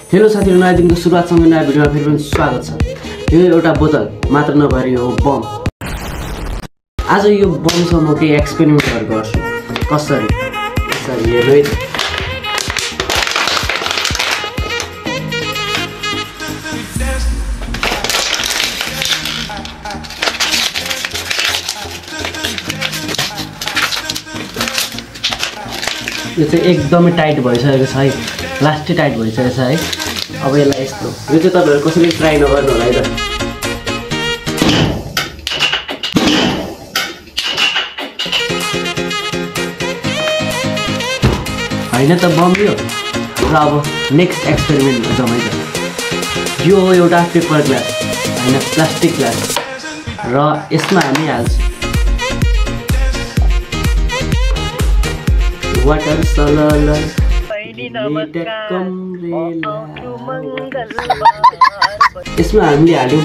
Hello साथीहरु, नयाँ दिनको सुरुवातसँगै नयाँ भिडियोमा फेरि पनि स्वागत छ। यो एउटा बोतल मात्र नभएर यो बम। आज यो बमसँग म केही एक्सपेरिमेन्टहरु गर्छु। कसरी हेर्नु है। यो चाहिँ एकदमै टाइट भइसकेको छ है, लास्टै टाइट भइसकेको छ है। अब यसलाई यस्तो, यो चाहिँ तपाईहरु कसैले ट्राई नगर्नु होला है त। हैन त बम यो। र अब नेक्स्ट एक्सपेरिमेन्ट जाउँ है त। यो हो एउटा पेपर ग्लास, हैन प्लास्टिक ग्लास, र यसमा हामी हाल्छौँ वाटर सलल यसमा हामीले हाल्यौँ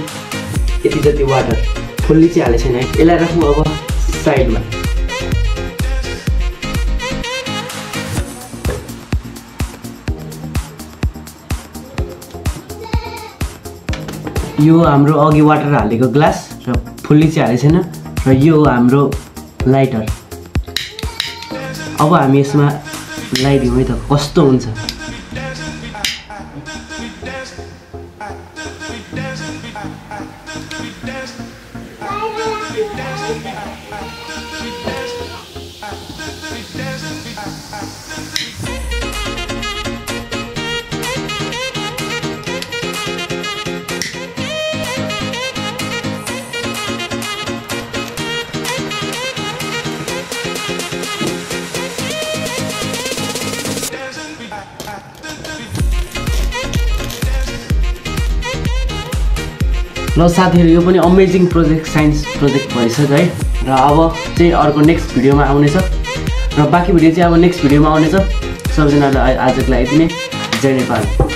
यति जति वाटर, फुल्ली चाहिँ हालेको छैन है। यसलाई राखौँ अब साइडमा। यो हाम्रो अघि वाटर हालेको ग्लास र फुल्ली चाहिँ हालेको छैन, र यो हाम्रो लाइटर। अब हामी यसमा लगाइदिउँ है त, कस्तो हुन्छ। ल साथीहरु, यो पनि अमेजिङ प्रोजेक्ट, साइन्स प्रोजेक्ट भइसक्यो है। र अब चाहिँ अर्को नेक्स्ट भिडियोमा आउनेछ, र बाँकी भिडियो चाहिँ अब नेक्स्ट भिडियोमा आउनेछ। सबैजनालाई आजको लागि यति नै। जय नेपाल।